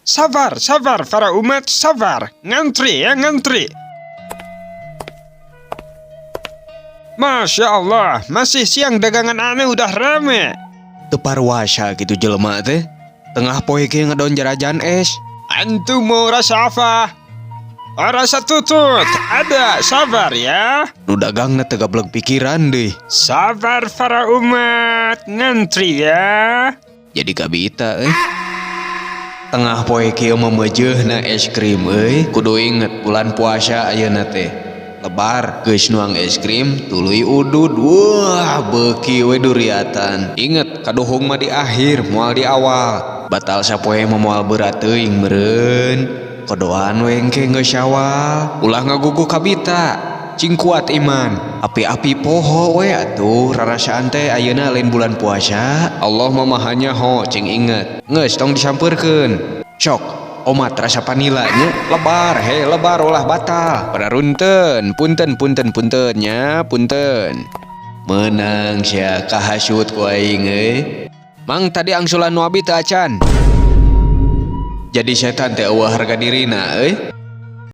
Sabar, sabar para umat, sabar. Ngantri ya, ngantri. Masya Allah, masih siang dagangan aneh udah rame. Teu parwasa kitu jelema teh. Tengah poe kieu ngedon jarajan es. Antum mau rasa apa? Oh, rasa tutut. Ada, sabar ya. Nu dagangna teu gableg pikiran deui. Sabar para umat, ngantri ya. Jadi kabita euy. Tengah poe kieu mah meujeuna es krim euy. Kudu inget bulan puasa ayeuna teh. Lebar geus nuang es krim tuluy udud. Wah, beuki we duriatan. Inget kaduhung mah di akhir moal di awal. Batal sapoe mah moal berat teuing meureun. Kodoan we engke geus Syawal. Ulah ngaguguh kabita. Cing kuat iman. Api-api poho we atuh rarasaan teh ayeuna lain bulan puasa. Allah mah maha nyaho cing inget. Geus tong disampeurkeun. Sok omat rasa panila nya lebar he lebar ulah batal. Pararunten punten punten punten nya punten. Menang sia kahasut ku aing euy. Mang tadi angsulan nu abi teu acan. Jadi setan teh eueuh harga dirina euy.